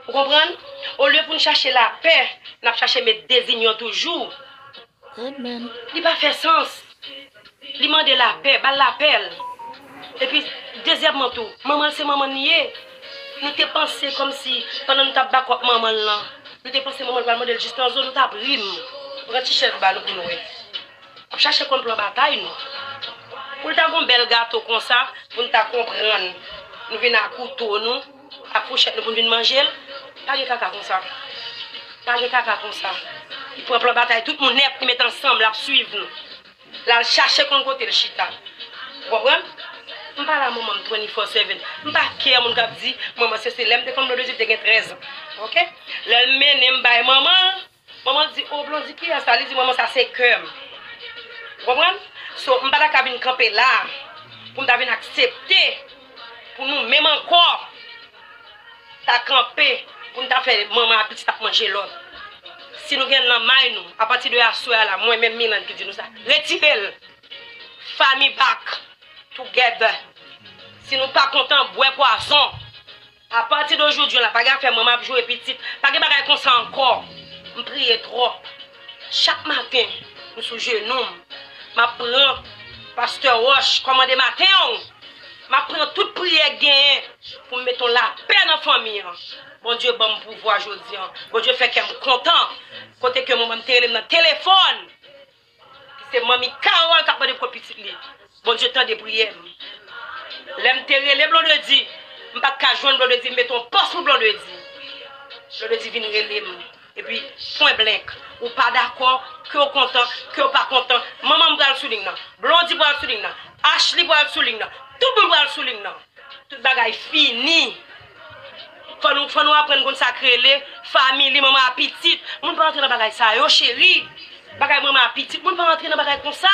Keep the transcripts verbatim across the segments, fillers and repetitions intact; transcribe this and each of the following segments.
Ou konprann? Olye pou n chache lapè, n ap chache met dezinyon toujou. Li pa fè sans. Li mande lapè, ba l lapè l. Epi, dezyèmman tou, manman l se manman l li ye. Nou te panse kòmsi, pandan nou t ap bakòp manman l lan, nou te panse manman l pral mande l jis nan zo, nou t ap ri m. Nou pran ti chèz ba nou pou n wè. Ap chache konn plan batay nou. Pou l ta gon bèl gato konsa, pou n ta konprann. Nou vin ak kouto nou, ak fouchèt nou pou n vin manje l. Pa gen kaka konsa. Pa gen kaka konsa. Li pran plan batay tout moun nèt, li met ansanm, l ap swiv nou. L al chache konn kote l chita. Ou konprann? M pa la manman m twenty-four seven. M pa kè moun k ap di, manman se se lè m te konn Blondedy, m te gen trèz an. Oke? Lè l mennen m bay manman l, manman l di, o Blondy, kiyès sa? Li di, manman, sa se kè m. Ou konprann? So, m pa ta ka vin kanpe la pou m ta vin aksepte pou nou menm ankò ta kanpe, pou n ta fè manman ak pitit ap manje lòt. Si nou gen nan may nou, apati de aswè a la, mwen menm Milan ki di nou sa, retire l. Family back together. Si nou pa kontan, bwè pwazon. Apati de jodi la, pa gen afè manman ap joure pitit. Pa gen bagay konsa ankò. M priye twòp. Chak maten, m sou jenou m. M ap pran Pastè Roche kòmande maten an. M ap pran tout priyè k genyen pou m mete yon lapè nan fanmi an. Bondye ban m pouvwa jodi an. Bondye fè kè m kontan. Kote ke manman m te rele m nan telefòn. Se manmi Carole k ap mande pou pitit li. Bondye tande priyè m. Lè m te rele Blondedy, m pa t ka jwenn Blondedy, m mete yon pòs pou Blondedy. Blondedy vin rele m. Epi, pwen blank. Ou pa dakò, ke w kontan, ke w pa kontan. Manman m pral sou liy nan. Blondy pral sou liy nan. Ashley pral sou liy nan. Tout moun pral sou liy nan. Tout bagay fini. Fò nou, fò nou aprann konn sa k rele family, manman a pitit. Moun pa rantre nan bagay sa yo, cheri. Bagay manman a pitit, moun pa rantre nan bagay konsa.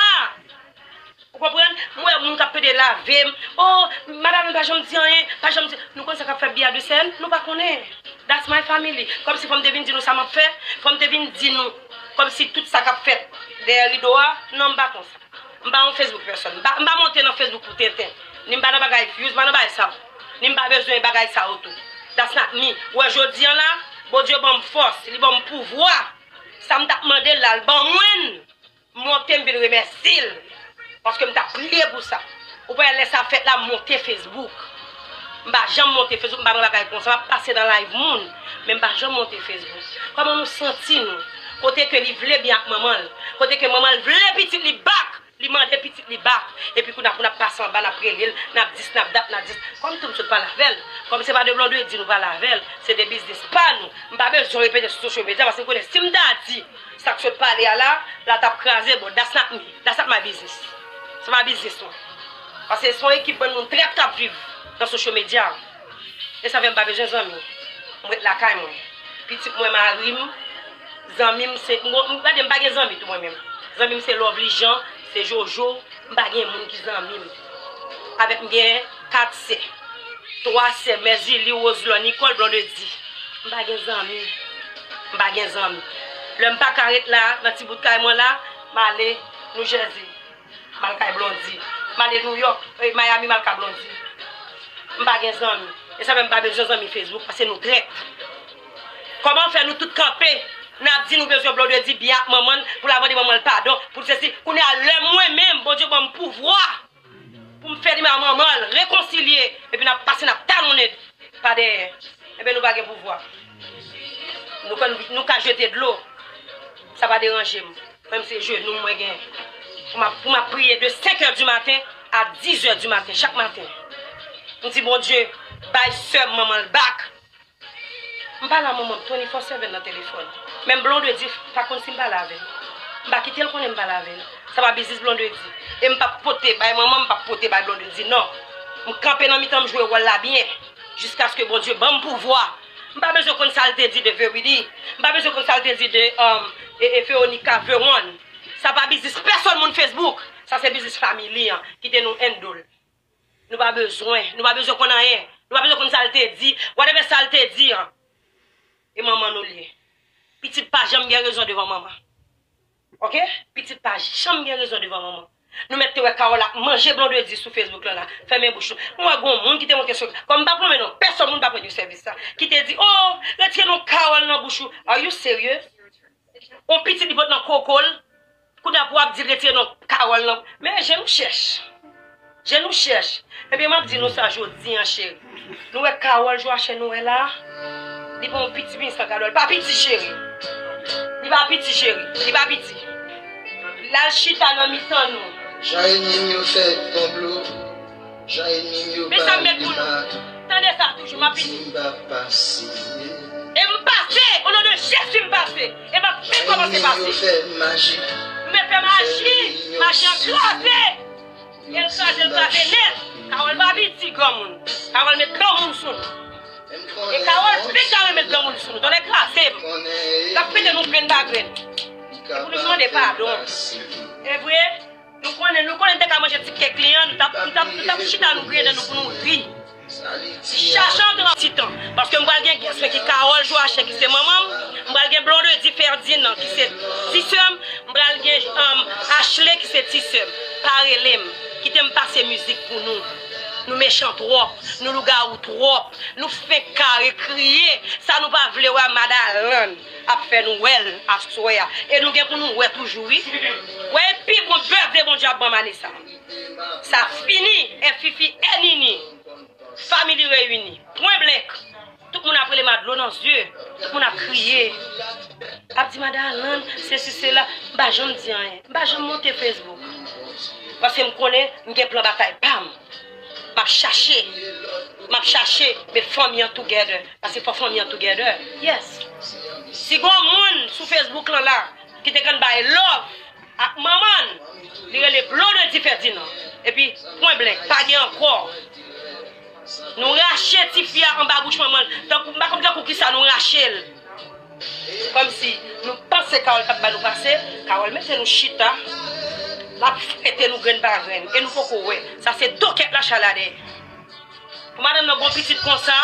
Ou konprann? M wè moun k ap pede lave m. Oh, madanm pa janm di anyen, pa janm di. Nou konn sa k ap fèt behind the scene? Nou pa konnen. That's my family. Kòmsi fò m te vin di nou sa m ap fè, fò m te vin di nou. Kòmsi tout sa k ap fèt dèyè rido a, non, m pa konsa. M pa yon Facebook pèsòn. M pa, m pa monte nan Facebook pou tenten. Ni m pa nan bagay views, m pa nan bagay sa yo. Ni m pa bezwen bagay sa yo tou. That's not me. Ou wè jodi an la, Bondye ban m fòs, li ban m pouvwa. Sa m t ap mande l la, l ban mwen l. M monte, m vin remèsye l. Paske m t ap priye pou sa. Ou pa wè lè sa fèt la, m monte Facebook. M pa janm monte Facebook, m pa nan bagay konsa. M ap pase nan live moun, men m pa janm monte Facebook. Kòman nou santi nou? Kote ke li vle byen ak manman l. Kote ke manman l vle pitit li back. Li mande pitit li back. Epi kounye a pou n ap pase anba, n ap rele l, n ap dis, n ap dat, n ap dis. Kòm tou m sot pale avè l. Kòm se pa de Blondedy nou pale avè l, se de biznis pa nou. M pa bezwen repete sou social media paske m konnen si m ta di sa k sot pale a la, la t ap kraze. Bon, that's not me. That's not my business. Se pa biznis mwen. Paske se yon ekip bann moun trèt k ap viv nan social media. E sa fè m pa bezwen zanmi. M ret lakay mwen. Pitit mwen, mari m, zanmi m, se, m, m, gade, m pa gen zanmi tou mwen menm. Zanmi m se Lovely Jean, se Jojo, m pa gen moun ki zanmi m. Avèk m gen kat sè. Twa sè, Mèzili, Roselò, Nicole, Blondedy. M pa gen zanmi. M pa gen zanmi. Lè m pa ka ret la, nan ti bout kay mwen la, m ale New Jersey. M al kay Blondedy. M ale New York, eh, Miami, m al kay Blondedy. M pa gen zanmi. E sa fè m pa bezwen zanmi Facebook, paske nou trèt. Kòman fè nou tout kanpe, n ap di nou bezwen Blondedy byen ak manman l, pou l al mande manman l padon, pou l sesi, kounye a lè mwen menm, Bondye ban m pouvwa pou m fè li mal manman l, rekonsilye, epi n ap pase, n ap talonnen pa dèyè. Enben, nou pa gen pouvwa. Nou ka, nou ka jete dlo. Sa pa deranje m. Mwen, se jenou mwen gen. Pou m ap, pou m ap priye de senk è di maten a dis è di maten, chak maten. M di, Bondye, bay sè m manman l back. M pale a manman m twenty-four seven nan telefòn. Menm Blondedy pa konn si m pale avè l. M pa kite l konnen m pale avè l. Sa pa biznis Blondedy. E m p ap pote bay manman, m p ap pote bay Blondedy, non. M kanpe nan mitan, m jwe wòl la byen. Jiskaske Bondye ban m pouvwa. M pa bezwen konn sa l te di de Verity. M pa bezwen konn sa l te di de, um, e, e Veronica Veron. Sa pa biznis pèsòn moun Facebook. Sa se biznis family an. Kite nou handle. Nou pa bezwen. Nou pa bezwen konn anyen. Nou pa bezwen konn sa l te di. Whatever sa l te di an. E manman nou l ye. Pitit pa janm gen rezon devan manman. Oke? Pitit pa janm gen rezon devan manman. Nou mèt te wè Carole ap manje Blondedy sou Facebook lan la. Fèmen bouch nou. Mwen wè gon moun ki te montre sou, kòm m pa pran men non pèsonn, moun pa pran yo sèvis sa. Ki te di, "Oh, retire non Carole nan bouch ou." Are you serious? On pitit li pot nan koko l. Kounye a pou w ap di l retire non Carole nan. Men je nou chèch. Je nou chèch. Ebyen, m ap di nou sa jodi an, cheri. Nou wè Carole Joachim nou wè la. Li pa yon piti minis nan kado. Li pa piti, cheri. Li pa piti, cheri. Li pa piti. L al chita nan mitan nou. Jan enmi m yo fè konplo. Jan enmi m yo ba li mal. Tande sa toujou, m ap vini. Ti m pa pase. E m pase, o non de Jezi m pase. E m ap vin kòmanse pase. Jan enmi m yo fè maji. M fè maji, maji an kraze. E l kraze, l kraze nèt. Carole pa piti granmoun. Carole met granmoun sou nou. E Carole fèk ka remet granmoun sou nou. Tande kraze m. L ap pete nou grenn pa grenn. E pou nou mande padon. E vre? Nou konnen, nou konnen n te ka manje ti kèk li an, nou t ap, nou t ap, nou t ap chita nou griyen dan nou pou nou ri. Chache antre an ti tan, paske m pral gen gès mwen ki Carole Joachim ki se manman m, m pral gen Blondedy Ferdinand ki se ti sè m, m pral gen um, Ashley ki se ti sè m. Pa rele m, kite m pase mizik pou nou. Nou mechan twòp, nou lougawou twòp, nou fenk kare kriye, sa nou pa vle wè Madaland ap fè nou wè l aswè a. E nou gen pou nou wè toujou, wi. Wè, e pi bon bèfde Bondye ap ban m ane sa. Sa fini, e Fifi, e Nini. Family reyini. Pwen blank. Tout moun ap rele m a dlo nan zye. Tout moun ap kriye. Ap di Madaland, sesi, sela. M pa janm di anyen. M pa janm monte Facebook. Paske m konnen m gen plan batay pa m. M ap chache. M ap chache met fanmi an together. Paske fò fanmi an together. Yes. Si gon moun sou Facebook lan la ki te konn bay love ak manman l, li rele Blondedy Ferdinand. Epi, pwen blank, pa gen ankò. Nou rache tifi a anba bouch manman l. Tankou, m pa konn tankou kisa nou rache l. Kòmsi nou panse Carole t ap ba nou pase, Carole mete nou chita, l ap frete nou grenn pa grenn, e nou poko wè. Sa se dokèt la chala dèyè. Pou madanm nan gon pitit konsa,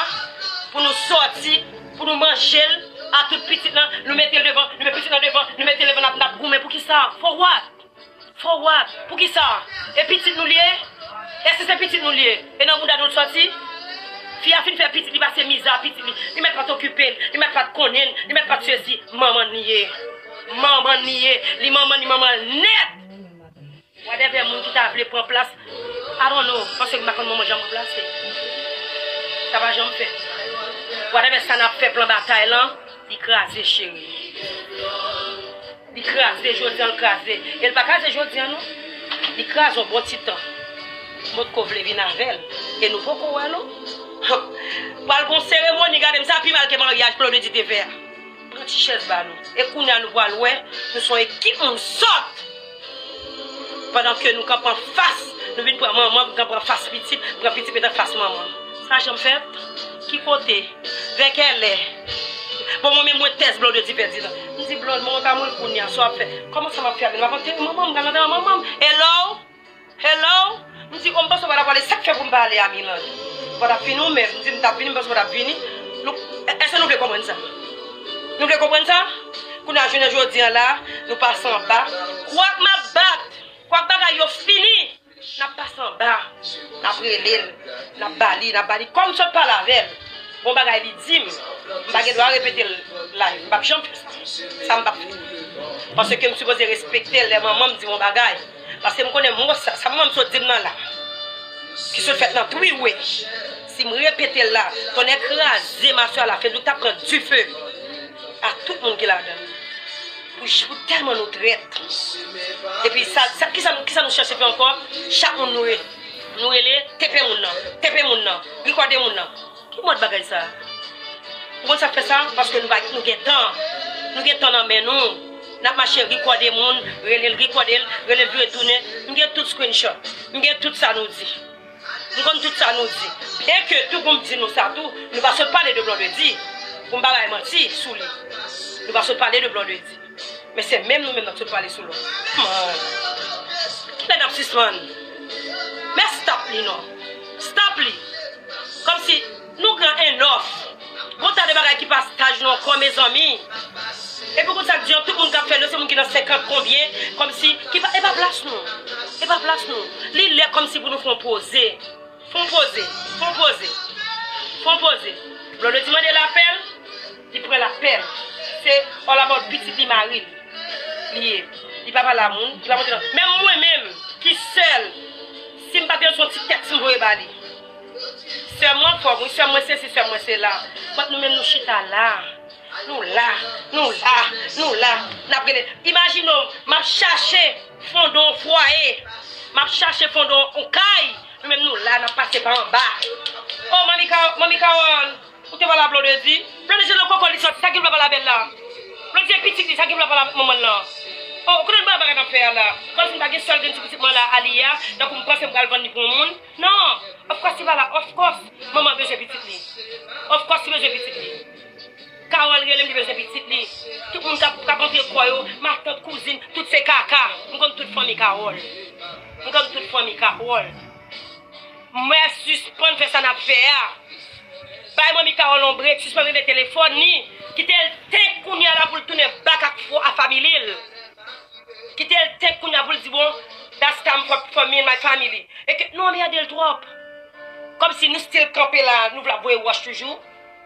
pou nou sòti, pou nou manje l, a tout pitit lan, nou mete l devan, nou mete pitit lan devan, nou mete l devan, n ap, n ap goumen. Poukisa? For what? For what? Poukisa? E pitit nou li ye? E si se pitit nou li ye? E nan mouda nou l sòti? Fi a fin fè pitit li pase miza pitit li. Li mèt pa t okipe l, li mèt pa t konnen l, li mèt pa t sezi. Manman li ye. Manman li ye. Li manman, li manman l nèt. Whatever moun ki ta vle pran plas, I don't know, paske m pa konn manman jan m ranplase. Sa pa janm fèt. Whatever sa n ap fè plan batay lan, li kraze, cheri. Li kraze, jodi an l kraze. E l pa kraze jodi an, non. Li kraze yon bon ti tan. M potko vle vin avè l. E nou poko wè, non. Pral gon seremoni, gade m, sa pi mal ke maryaj Blondedy te fè a. Pran ti chèz ba nou. E kounye a nou pral wè, nou se yon ekip moun sòt. Pandan ke nou kanpe anfas, nou vin pran manman, vin kanpe anfas pitit, pran pitit met anfas manman. Sa janm fèt? Ki kote? Vè kèlè? Bon, mwen menm mwen tès Blondedy Ferdinand. M di Blonde, mwen ka mouri kounye a, sa w ap fè? Kòman sa m ap fè avè l? M ap antere manman m, m pral antere manman m. Hello? Hello? M di, o, m panse w pa t ap pale, sa k fè pou m pa ale a Milan? Ou pa t ap vini ou menm? M di, m t ap vini, m panse w pa t ap vini. Nou, èske nou vle konprann sa? Nou vle konprann sa? Kounye a, jounen jodi an la, nou pase anba. Kwak m ap bat, kwak bagay yo fini, n ap pase anba. N ap rele l, n ap ba li, n ap ba li. Kòm m sot pale avè l, gon bagay li di m, m pa gen dwa repete l live. M p ap janm fè sa. Sa m p ap fè. Paske m sipoze respekte l lè manman m di m yon bagay. Paske m konnen mo sa, sa manman m sot di m nan la, ki sot fèt nan three way. Si m repete l la, tonnè kraze m aswè a la, Facebook ta pran dife a tout moun ki ladan l. Pou, pou tèlman nou trèt. Epi sa, sa, kisa, kisa nou chèche fè ankò? Chak moun nou re-, nou rele, tepe moun nan, tepe moun nan, rikòde moun nan. Ki mòd bagay sa? Ou konn sa k fè sa? Paske nou pa, nou gen tan. Nou gen tan nan men nou. N ap mache rikòde moun, rele l, rikòde l, rele l vire tounen. M gen tout screenshot. M gen tout sa nou di. M konn tout sa nou di. Byenke tou pou m di nou sa tou, nou pa sot pale de Blondedy. Pou m pa bay manti sou li. Nou pa sot pale de Blondedy. Men se menm nou menm n ap sot pale sou lòt. Man. Kilè n ap sispann? Men stop li non. Stop li. Kòmsi nou gran enough. Gon ta de bagay ki pa staj nou ankò, mezanmi. Epi konn sa k di an, tout moun k ap fè l yo, se moun ki nan senkant konbyen, kòmsi, ki pa, e pa plas nou. E pa plas nou. Li lè kòmsi pou nou fè yon poze. Fè yon poze. Fè yon poze. Fè yon poze. Blondedy mande lapèl, li pran lapèl. Se all about pitit li, mari l li ye. Li pa pale a moun, li pa monte nan. Menm mwen menm, ki sèl, si m pa te resev yon ti tèks m voye ba li. Sè mwen fò, wi, sè mwen sesi, sè mwen sela. But nou menm nou chita la. Nou la, nou la, nou la. N ap rele. Imajine w, m ap chache fondon fwaye. M ap chache fondon yon kay. Nou menm nou la, n ap pase pa anba. Oh, manmi Ka-, manmi Kawòl, ou te pale a Blondedy? Blondedy nan kòkò li sòti, sa ki vle pale avè l la? Blondedy e pitit li, sa ki vle pale avèk manman l lan? Oh, ou konnen bagay n ap fè a la. Kòmsi m pa gen sèl gen ti pitit mwen la, Aliya, tankou m panse m pral vann li pou yon moun. Non, of course li pa la, of course. Manman bezwen pitit li. Of course li bezwen pitit li. Kawòl rele m, li bezwen pitit li. Tout moun k ap, k ap antre kò yo, matant, kouzin, tout se kaka. M konn tout fanmi Kawòl. M konn tout fanmi Kawòl. Mwen sispann fè sa n ap fè a. Bay manmi Kawòl yon brek, sispann rele telefòn li. Kite l tank kounye a la pou l tounen back ak fo-, a family l. Kite l tank kounye a pou l di, bon, that's time for, for me and my family. E ke nou anmède l twòp. Kòmsi nou still kanpe la, nou vle ap voye wòch toujou.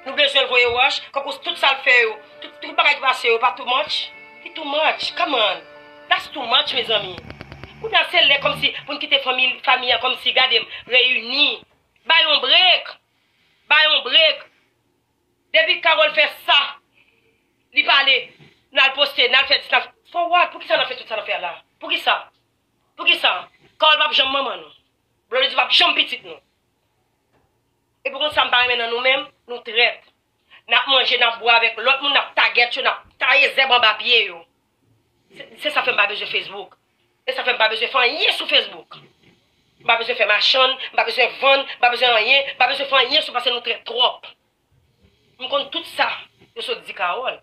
Nou bezwen l voye wòch. Kankou tout sa l fè yo, tout, tout bagay ki pase yo, pa too much? Li too much. Come on. That's too much, mezanmi. Kounye a se lè kòmsi pou n kite fanmi, fanmi an kòmsi, gade m, reyini. Bay yon brek. Bay yon brek. Depi Kawòl fè sa, li pale, n al poste, n al fè dis, n al, for what? Poukisa n ap fè tout sa n ap fè a la? Poukisa? Poukisa? Kawòl p ap janm manman nou. Blondedy p ap janm pitit nou. Epi konsa m pa renmen nan nou menm, nou trèt. N ap manje, n ap bwè avèk lòt moun, n ap tagèt yo, n ap taye zèb anba pye yo. Se, se sa fè m pa bezwen Facebook. E sa fè m pa bezwen fè anyen sou Facebook. M pa bezwen fè machann, m pa bezwen vann, m pa bezwen anyen, m pa bezwen fè anyen sou, paske nou trèt twòp. M konn tout sa yo sot di Kawòl.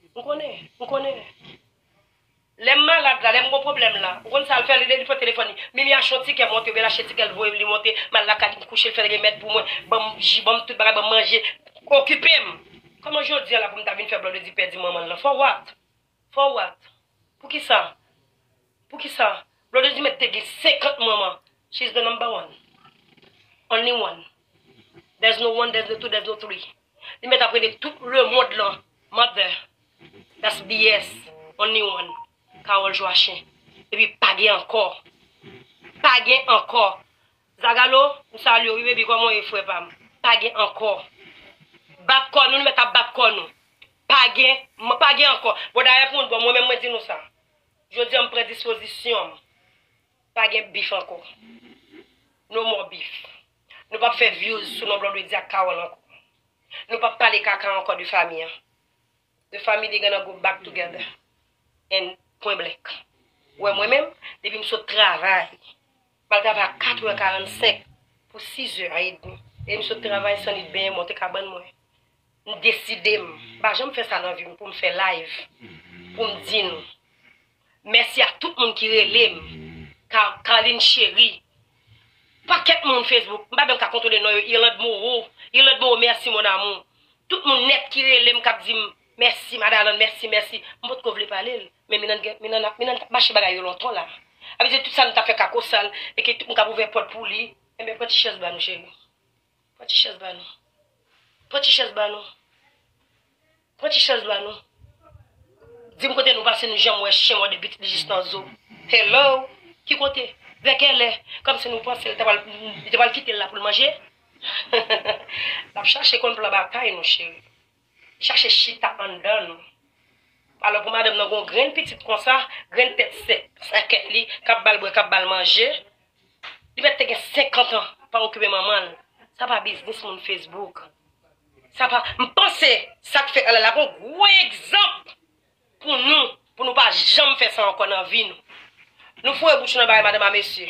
M konnen, m konnen. Lè m malad la, lè m gon pwoblèm la, ou konn sa l fè, li, li pran telefòn li. Mimi achte yon tikè monte, oubyen l achte tikè l voye m, li monte, m al lakay li, m kouche, l fè remèd pou mwen, ban m ji, ban m tout bagay, ban m manje, okipe m. Kòman jodi a la pou m ta vin fè Blondedy pèdi manman l lan? For what? For what? Poukisa? Poukisa? Blondedy mèt te gen senkant manman. She's the number one. Only one. There's no one, there's no two, there's no three. Li mèt ap rele tout lemonn lan mother. That's B S. Only one. Kawòl Joachin. Epi pa gen ankò. Pa gen ankò. Zagalo, m salye w wi, baby, kòman w ye, frè pa m? Pa gen ankò. Bat kò nou, nou mèt ap bat kò nou. Pa gen, m, pa gen ankò. Bon, dayè pou nou, bon, mwen menm mwen di nou sa. Jodi a m pran dispozisyon m. Pa gen bif ankò. No more beef. Nou p ap fè views sou non Blondedy ak Kawòl ankò. Nou p ap pale kaka ankò de fanmi an. The family gonna go back together. And point blank. Ou wè mwen menm, depi m sot travay, m al travay a katrè karannsenk pou sizè edmi. E m sot travay san li t benyen monte kabann mwen. M deside m, m pa janm fè sa nan vi m pou m fè live, pou m di nou. Mèsi a tout moun ki rele m. Ka-, Carline Cheri. Pakèt moun Facebook, m pa menm ka kontwole non yo. Irlande Moreau. Irlande Moreau, mèsi mon amour. Tout moun nèt ki rele m, k ap di m, mèsi, Madan Alan, mèsi, mèsi. M potko vle pale l. Men Minan gen, Minan ap, Minan t ap mache bagay yo lontan la. Sa vle di tout sa nou t ap fè kako sal, e ke tout moun k ap ouvè pòt pou li. Enben, pran ti chèz ba nou, cheri. Pran ti chèz ba nou. Pran ti chèz ba nou. Pran ti chèz ba nou. Di m kote nou pase nou janm wè chen mòde pitit li jis nan zo. Hello? Ki kote? Vè kèlè? Kòmsi nou panse l te pral, li te pral kite l la pou l manje? L ap chache konn plan batay nou, cheri. Chache chita anndan nou. Alò pou madanm nan gon grenn pitit konsa, grenn tèt sèk, sèkèt li, k ap ba l bwè, k ap ba l manje, li mèt te gen senkant an, pa okipe manman l. Sa pa biznis moun Facebook. Sa pa, m panse sa k fèt la, l ap yon gwo egzanp pou nou, pou nou pa janm fè sa ankò nan vi nou. Nou foure bouch nou nan bagay madanm a mesye.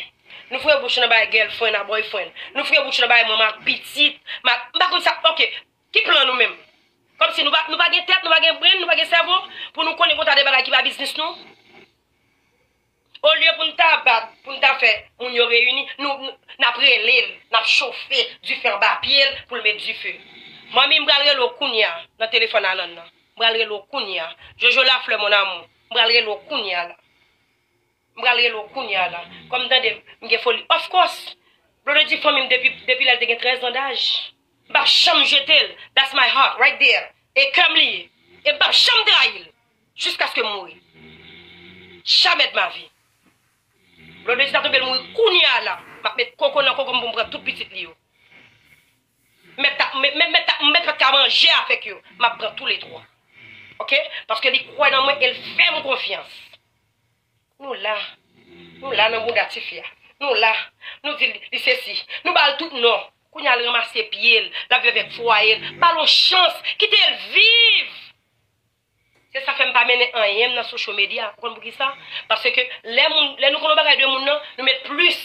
Nou foure bouch nou nan bagay girlfriend a boyfriend. Nou foure bouch nou nan bagay manman ak pitit. Ma-, m pa konn sa, oke. Ki plan nou menm? Kòmsi nou pa, nou pa gen tèt, nou pa gen brain, nou pa gen sèvo, pou nou konnen konn ta de bagay ki pa biznis nou? Olye pou n ta bat, pou n ta fè moun yo reyini, nou, nou, n ap rele l, n ap chofe dife anba pye l pou l met dife. Manmi, m pral rele w kounye a nan telefòn Alan nan. M pral rele w kounye a. Jojo Lafleur, mon amour, m pral rele w kounye a la. M pral rele w kounye a la. Kòm m tande m gen foli. Of course. Blondedy fanmi m depi, depi lè l te gen trèz an daj. M p ap janm jete l. That's my heart right there. E kè m li ye. E m p ap janm trayi l. Jiskaske m mouri. Jamais de ma vie. Blondedy ta tonbe l mouri kounye a la. M ap met koko nan koko m pou m pran tout pitit li yo. M mèt ta, m mèt, m mèt ta, m mèt pa t ka manje avèk yo. M ap pran tou le twa. Oke? Paske li kwè nan mwen e l fè m konfyans. Nou la. Nou la nan bounda tifi a. Nou la. Nou di li, li sesi. Nou ba l tout non. Kounye a l ranmase pye l. L ap viv avèk fwaye l. Ba l yon chans. Kite l viv. Se sa fè m pa mennen anyen m nan social media. Ou konn poukisa? Paske lè moun, lè nou konn yon bagay de moun nan, nou met plis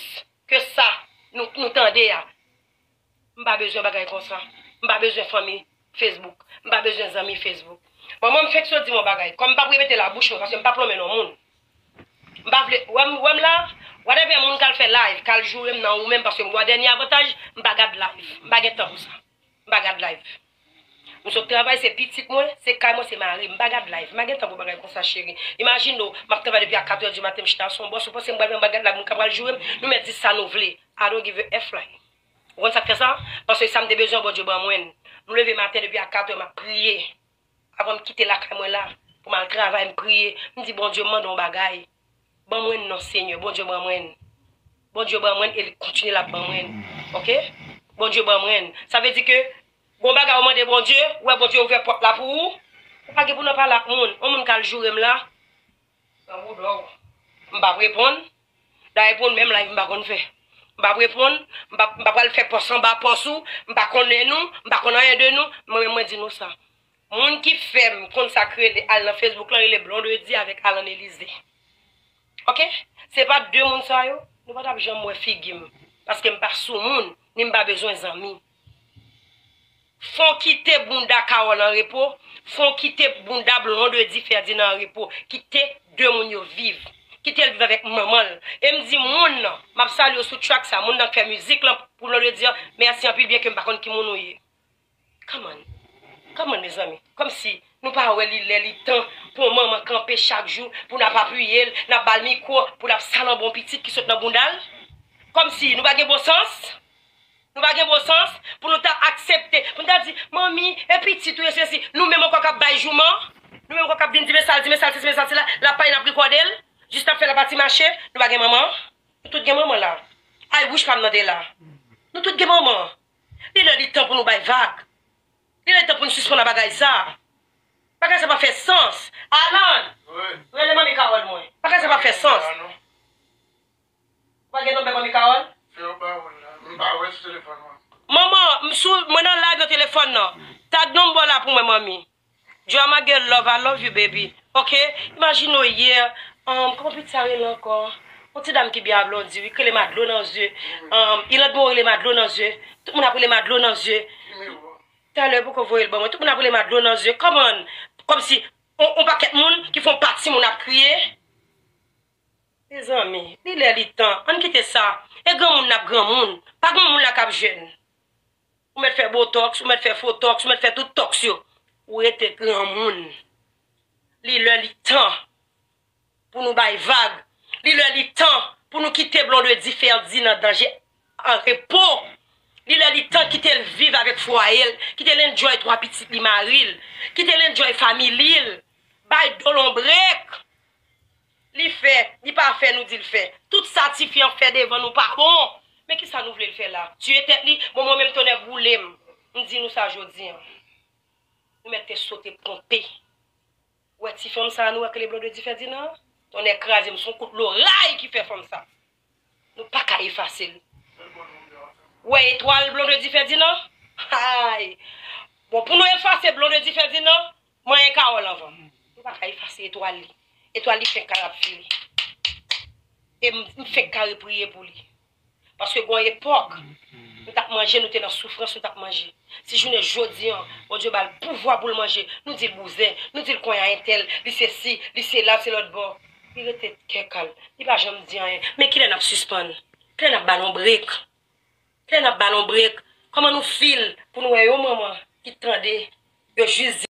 ke sa nou, nou tande a. M pa bezwen bagay konsa. M pa bezwen fanmi Facebook. M pa bezwen zanmi Facebook. Manman m fèk sot di m yon bagay. Kòm m p ap repete l a bouch mwen, paske m p ap lonmen non moun. M pa vle, wè m, wè m la, whatever moun k al fè live, k al joure m nan ou menm, paske m wè dènye avantaj, m pa gad live. M pa gen tan pou sa. M pa gad live. M sot travay, se pitit mwen, se kay mwen, se mari m. M pa gad live. M pa gen tan pou bagay konsa, cheri. Imajine w, m ap travay depi a kat è di maten, m chita sou yon bòs, ou panse m pral, m pral gad live, moun k ap pral joure m, nou mèt di sa nou vle. I don't give a F like. Ou konn sa k fè sa? Paske sa m te bezwen, Bondye ban mwen. M leve maten depi a kat è, m ap priye. Avan m kite lakay mwen la, pou m al travay, m priye. M di, Bondye, m mande yon bagay. Ban mwen non, Senyè. Bondye ban mwen. Bondye ban mwen e li kontinye l ap ban mwen. Oke? Bondye ban mwen. Sa vle di ke gon bagay ou mande Bondye, ou wè Bondye ouvè pòt la pou ou. Ou pa gen pou nan pale ak moun. Yon moun k al joure m la, nan bouda w. M p ap reponn. Dayè pou menm live m pa konn fè. M p ap reponn. M p ap, m pa pral fè pòs anba pòs ou. M pa konnen nou. M pa konn anyen de nou. Mwen menm mwen di nou sa. Moun ki fè m konn sa k rele al nan Facebook lan rele Blondedy avèk Alan Elize. Oke? Se pa de moun sa yo, nou pa t ap janm wè figi m. Paske m pa sou moun, ni m pa bezwen zanmi. Fon kite bounda Carole an repo, fon kite bounda Blondedy Ferdinand an repo. Kite de moun yo viv. Kite l viv avèk manman l. E m di moun nan, m ap salye w sou track sa, moun nan k fè mizik lan pou Blondedy an, mèsi anpil byen ke m pa konn ki moun ou ye. Come on. Come on, mezanmi. Kòmsi nou pa wè li lè li tan pou yon manman kanpe chak jou, pou n ap apiye l, n ap ba l mikwo, pou l ap sal yon bon pitit ki sot nan bounda l? Kòmsi nou pa gen bon sans? Nou pa gen bon sans pou nou ta aksepte, pou nou ta di, manmi, e pitit ou ye sesi, nou menm ankò k ap bay jouman, nou menm ankò k ap vin di, men sa l di, men sa l sesi, men sa l sela, l ap pale, n ap rekòde l, jis n ap fè l ap pati mache, nou pa gen manman? Nou tout gen manman la. I wish pa m nan te la. Nou tout gen manman. Li lè li tan pou nou bay vag. Li lè li tan pou nou sispann ak bagay sa. Bagay sa pa fè sans. Alan, wi, rele manmi Carole mwen. Bagay sa pa fè sans. Ou pa gen nonbè manmi Carole? Fè yo ba ou l la. M pa wè sou telefòn mwen. Manman, m sou, mwen nan live nan telefòn nan. Tag nonbè w la pou mwen, manmi. Drama girl love, I love you, baby. Oke? Imajine w yè, um, kòman pitit sa rele ankò? Yon ti dam ki byen a Blondedy, wi, ki rele Madlo nan zye. Um, Ilandmo rele Madlo nan zye. Tout moun ap rele Madlo nan zye. Talè poko voye l ban mwen. Tout moun ap rele Madlo nan zye. Kòman? Kòmsi on, on pakèt moun ki fè yon pati moun ap kriye. Mezanmi, li lè li tan. Ann kite sa. E granmoun n ap granmoun. Pa granmoun la k ap jèn. Ou mèt fè botòks, ou mèt fè fotòks, ou mèt fè tout tòks yo. Ou rete granmoun. Li lè li tan pou nou bay vag. Li lè li tan pou nou kite Blondedy Ferdinand Danger an repo. Li lè li tan kite l viv avèk fwaye l, kite l enjoy twa pitit li mari l, kite l enjoy family l. Bay do l on brek. Li fè, li pa fè, nou di l fè. Tout sa tifi an fè devan nou pa bon. Men kisa nou vle l fè la? Tiye tèt li? Bon, mwen menm tonnè boule m. M di nou sa jodi an. Nou mèt te sote ponpe. Wè ti fanm sa a nou wè k rele Blondedy Ferdinand? Tonnè kraze m, se yon kout loray ki fè fanm sa. Nou pa ka efase l. Wè etwal Blondedy Ferdinand? Ay! Bon, pou nou efase Blondedy Ferdinand, manyen Carole anvan. Nou pa ka efase etwal li. Etwal li fenk ka ap vire. E m, m fenk ka repriye pou li. Paske gon epòk, nou t ap manje, nou te nan soufrans, nou t ap manje. Si jounen jodi an, Bondye ba l pouvwa pou l manje, nou di l bouzen, nou di l konyen entèl, li sesi, li sela, se lòt bò. Li rete kè kal, li pa janm di anyen. Men kilè n ap sispann? Kilè n ap ba l on brek? Kilè n ap ba l on brek? Kòman nou feel pou nou wè yon manman ki tande yo jis di